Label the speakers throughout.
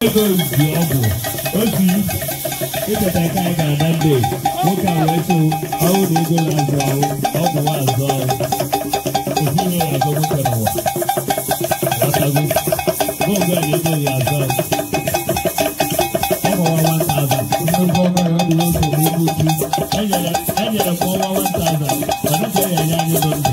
Speaker 1: Ego zi ọgwụ otu ịcheta nke anyị gara na ndị nwoke a wee sị ọwụ na ego na-azụ ahụ ọgwụ nwa azụ ahụ ofu ihe ya azụ nwoke n'ụwa ghọtago n'oge a na ego ya azụ ahụ ọgwụ nwa 1000 nnukwu ọnụ ahịa dị nwoke n'ugwu otu enyere m ọnwa 1000 mana ka ya enye anyị bụ ndụ.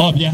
Speaker 1: Ọbịa.